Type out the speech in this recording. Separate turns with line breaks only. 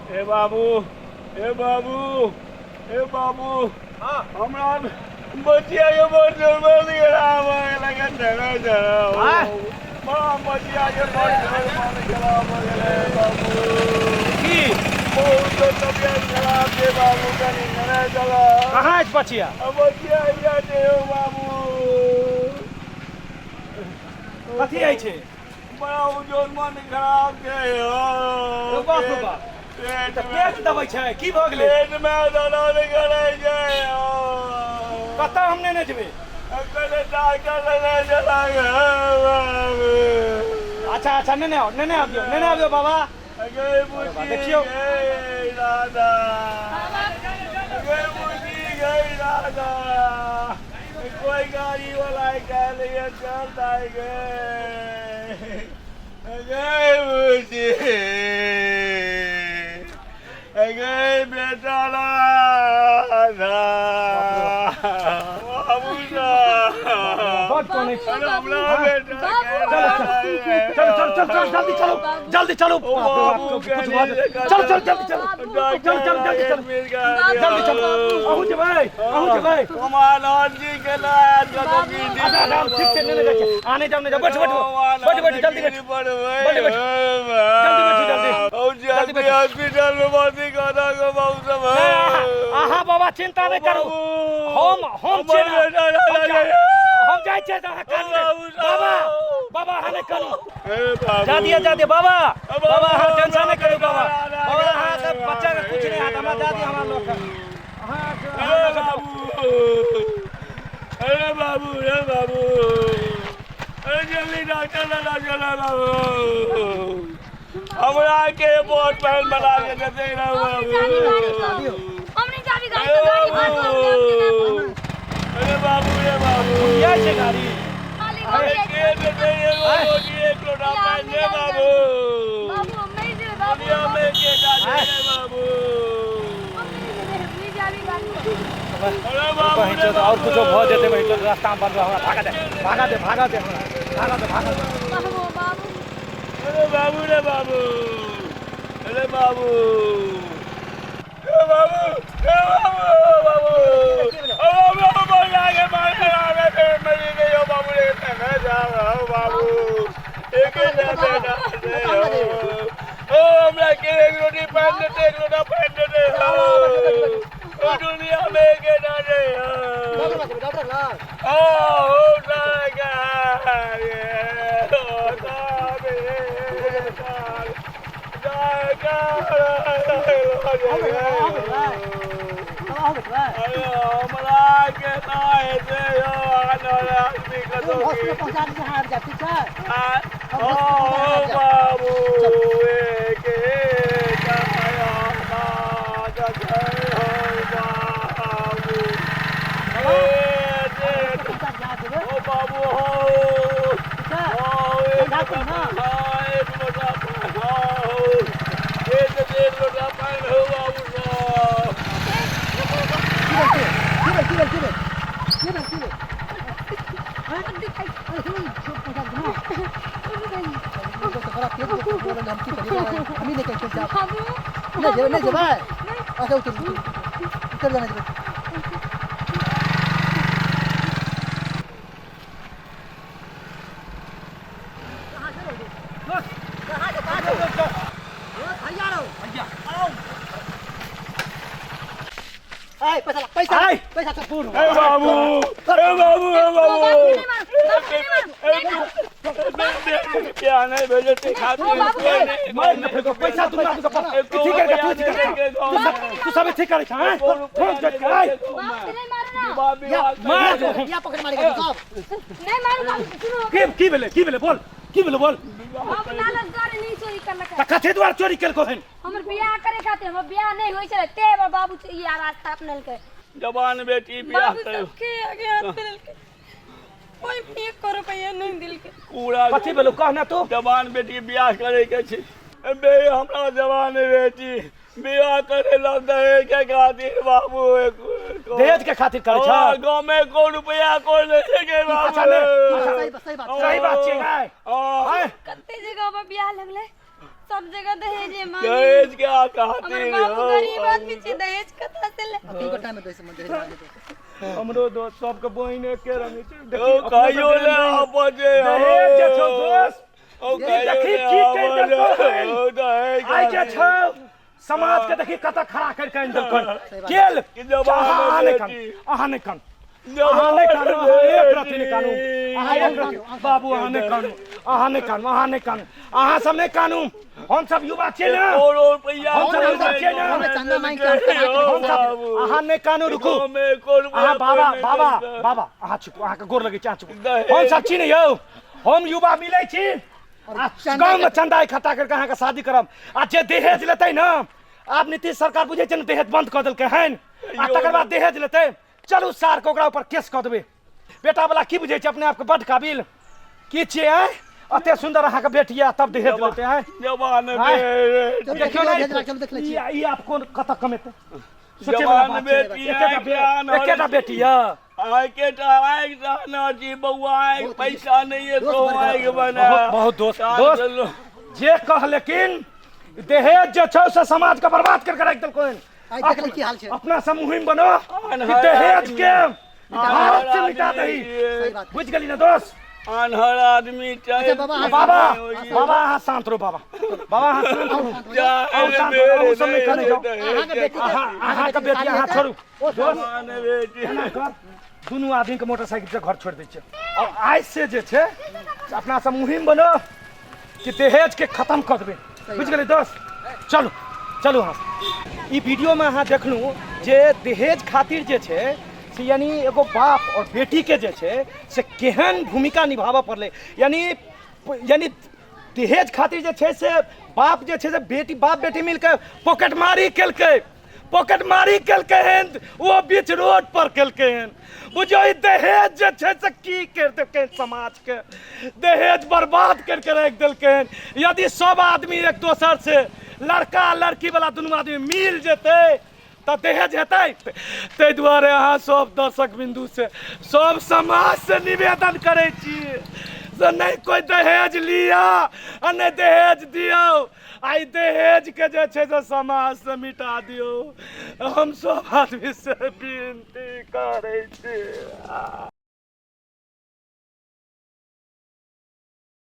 हे बाबू, हे बाबू, हे बाबू।
हाँ।
हमरा बचिया के बड़ जोर बन गेला, लगे चलो चलो।
हाँ?
बड़ा बचिया के बड़ जोर बन गेला, भऽ गेलै बाबू।
की?
बहुत तबियत खराब छै बाबू, कनि नेने चलो।
कहाँ अछि बचिया?
बचिया आबि छै यौ बाबू।
कथी अछि?
बड़ा जोर मन खराब छै यौ।
रुकऽ, रुकऽ।
पेट
तऽ पेट दबै छै? की भऽ गेलै?
पेट मे दर्द करै छै यौ।
कतऽ हम नेने जेबै?
कने डॉक्टर लग चला बाबू।
अच्छा अच्छा, नेने आउ, नेने आबियौ, नेने आबियौ बाबा।
गे बुची।
देखियौ।
गे दादा, गे बुची, गे दादा, कोई गाड़ी वाला के लिए चलता है। गे गे बुची, गे बेटा, राधा बाबू।
बड कनै छै।
अरे हमरा बेटा।
चल चल चल चल, जल्दी चलो, जल्दी चलो।
ओ बाबू।
कुछ भऽ जेतै। चल चल, जल्दी चलो, चल चल, जल्दी चलो, जल्दी चलो। अहूँ जेबै, अहूँ जेबै।
कमानंद जी के लाज।
अच्छा अच्छा, ठीक छै, नेने जाइ छै। आने जाउ, ने जाउ। बैठ बैठ बैठ बैठ, जल्दी बैठ, बैठ बैठ, जल्दी बैठू, जल्दी जल्दी बैठू।
हॉस्पिटल में भर्ती करा के बाबू सब।
नहि, अहाँ बाबा चिंता नहि करू, हम छियै ने, हम जाइ छियै तऽ अहाँ कानू नहि। बाबा, बाबा, अहाँ नहि कानू। जा दिअ, जा दिअ बाबा। बाबा, अहाँ टेंशन नहि करू बाबा। बाबा, अहाँके बच्चाके किछु नहि हैत। हमरा जा दिअ, हमरा लऽ कऽ अहाँ
अरे बाबू, अरे बाबू, अरे बाबू, अरे जल्दी डॉक्टर लगा चला बाबू। हमरा के बहुत पहन बना के देते ना बाबू।
हम नहीं चाबी गाड़ी
अरे
तो गाड़ी बंद
बाबू,
कर दे।
अरे बाबू, अरे बाबू।
जाइ छै गाड़ी।
खाली
अरे
गाड़ी।
के देते एगो रोटी, एक लोटा पानि दे बाबू।
बाबू, हम नहीं जेबै बाबू।
दुनिया में के दे बाबू।
हम नहीं जेबै, हम नहीं चाबी गाड़ी।
अरे बाबू।
बहिन चोद, आओर कुछो भऽ जेतै बहिन चोद। रास्ता बंद, हमरा भागा दे, भागा दे, भागा दे हमरा, भागा दे, भागा दे।
बाबू, बाबू।
अरे बाबू रे बाबू, अरे बाबू, ए बाबू, ए बाबू, बाबू, ओ बाबू, बाबू, लागे मारे लागे पे मरी गई। ओ बाबू रे, मैं जा रहा हूं बाबू, एक ही जा बेटा दे। ओ हमरा के एक रोटी पान देते, एक लोटा पान देते। ओ दुनिया में के ना दे।
डॉक्टर लग।
ओ जाएगा ये ओ ताबे जाएगा। अरे हमरा के ना हेतै यौ, आनर आदमी कतौ।
हॉस्पिटल पहुँचा दी, अहाँ आबि जायब, ठीक छै?
ओ बाबू, एक एक आया हो बाबू,
पहुँचा दी, अहाँ जेबै।
ओ बाबू हो।
ठीक छै?
हो एक लोटा, हाँ, एक लोटा पानि, हो एक डेढ़ लोटा पानि हो बाबू साहब।
की भेल, की भेल, की भेल, की भेल, की भेल? अरे सुनू, पहुँचा दी ना। तो बड़ा तेज बोलल, हम की करियै? हमही नहि कहै छियै।
बाबू।
नहि जेबै, नहि जेबै। अच्छा, उतर उतर जाना, जेबै। कहाँ जो, कहाँ जो? भैया रहो। आय, पैसा ला, पैसा।
आय।
पैसा चल।
ए बाबू, ए बाबू, ए बाबू।
बाबू नहीं मारो, बाबू नहीं मारो, नहीं मारो।
रुपया नहीं भेजे ते खातिर।
मार न फेंको पैसा तू, मार तू ठीक कर, तू ठीक कर, तू सब ठीक करै छ हैं फोन कट कर आय।
बाबू नहीं मारो ना।
मार।
या पकड़ मारेगा तू सब।
नहीं मारो बाबू, सुनो।
की की भेलै, की भेलै बोल, की भेलै बोल।
बाबू लालच द्वारे नहीं चोरी करलकै।
त कथी द्वार चोरी केलको हन?
हमर बियाह करे खातिर। हमर बियाह नहीं होइ छलै ते हमर बाबू ई रास्ता अपनेलकै।
जवान बेटी बियाह
बाबू
करे।
सबके आगे हाथ देलकै, कोई भी एक रुपया नहीं दिलकै।
पूरा।
कथी भेलौ, कह ना तू।
जवान बेटी बियाह करे के छै बे। हमरा जवान बेटी बियाह करे ला दहेज के खातिर बाबू।
दहेज के खातिर करै छ?
गाँव में को रुपया को नहीं छै के बाबू।
अच्छा, नहि, अच्छा।
सही बात, सही बात।
सही बात छै गाय।
हाँ।
कते जगह पर बियाह लगलै। सब जगह दहेजे मांगे।
दहेज के
हमर
खातिर
बाबू
हो।
गरीब आदमी छै, दहेज कतऽ से ले?
तीन गोटा में दहेज दहेज मांगे तो।
हमरो दोस्त सबके बहिन एके रंग छै।
ओ
देखी, अपना
कहियो
सब
ने आपजे
दहेज जे छौ दोस्त,
ओ
देखी की कहि देलकौ हन।
ओ दहेज
आइ जे छौ समाज के देखी कतऽ खड़ा करि के आनि देलकन केल।
कि जवान
अहाँ नहि कानू,
बेटी।
अहाँ नहि कानू, अहाँ नहि कानू, अहाँ एक रत्ती नहि कानू, अहाँ एक रत्ती। बाबू, अहाँ नहि कानू, अहाँ नहि कानू, अहाँ नहि कानू, अहाँ सब नहि कानू। हम सब युवा छियै ने,
करोड़ो रुपैआ
हम सब युवा छियै ने।
हमे चंदा मांगि के हम
हम सब, अहाँ नहि कानू, रुकू अहाँ। बाबा, बाबा, बाबा, अहाँ चुप, अहाँके गोर लगै छै, अहाँ चुप। हम सब छी ने यौ, हम युवा मिलै छी आ गाँवमे चंदा इकट्ठा करके अहाँके शादी करब। आ जे दहेज लेतै ने, आब नीतीश सरकार बुझै छै ने दहेज बंद कऽ देलकै हन, आ तकर बाद दहेज लेतै, चलू सार के ओकरा ऊपर केस कऽ देबै। बेटा वाला की बुझै छै अपने आपके बड काबिल की छियै? आँय, एते सुन्दर अहाँके बेटी यऽ तब दहेज लेतै? आँय,
जवान
आँय।
चलू
देखियौ ने,
देखियौ, चलू देख लै
ई
छियै।
ई आब कोन कतऽ कमेतै? सोचै वाला
जवान
बात छै।
बेटी
एकेटा बेटी यऽ।
आइ के आइ रहना जी बउआ, आइ पैसा नहीं है
दोस्त
तो
बड़
आइ के बना
बहुत बहुत दोस्त, दोस्त जे कह, लेकिन दहेज जे छौ से समाज के बर्बाद करके राखि देलको हन।
आइ देख ले की हाल छै।
अपना सब मुहिम बनो कि दहेज के भारत से मिटा दही।
सही बात।
बुझि गेली ने दोस्त?
आन्हर आदमी चाहे
अच्छा बाबा, अहाँ
बाबा, बाबा, अहाँ शांत रहो। बाबा, बाबा, अहाँ शांत रहू। अहूँ शांत रहू, अहूँ सब नहि कनै जाउ।
अहाँके बेटी के-
अहाँके बेटी अहाँ छोड़ू दोस्त।
बेटी
एना कर, दुनू आदमीके मोटरसाइकिल से घर छोड़ि दै छियै आओर आइ से जे छै से अपना सब मुहिम बनो कि दहेजके खत्म कऽ देबै। बुझि गेलै दोस्त? चलू, चलू। अहाँ ई वीडियोमे अहाँ देखलहुँ जे दहेज खातिर जे छै से यानी एगो बाप आओर बेटीके जे छै से केहन भूमिका निभाबऽ पड़लै। यानी दहेज खातिर जे छै से बाप जे छै से बेटी, बाप बेटी मिलके पॉकेटमारी केलकै, पॉकेटमारी केलकै हन, ओ बीच रोड पर केलकै हन। बुझियौ ई दहेज जे छै से की करि देलकै समाजके, दहेज बर्बाद करिके राखि देलकै हन। यदि सब आदमी एक दोसर से लड़का लड़की वाला दुनू आदमी मिल जेतै तऽ दहेज हेतै? ताहि दुआरे अहाँ सब दर्शक बिन्दु से, सब समाज से निवेदन करै छी से नहि कोइ दहेज लिअ आ नहि दहेज दियौ। आइ दहेज के जे छै से समाज से मिटा दियौ, हम सब आदमी से विनती करै छी।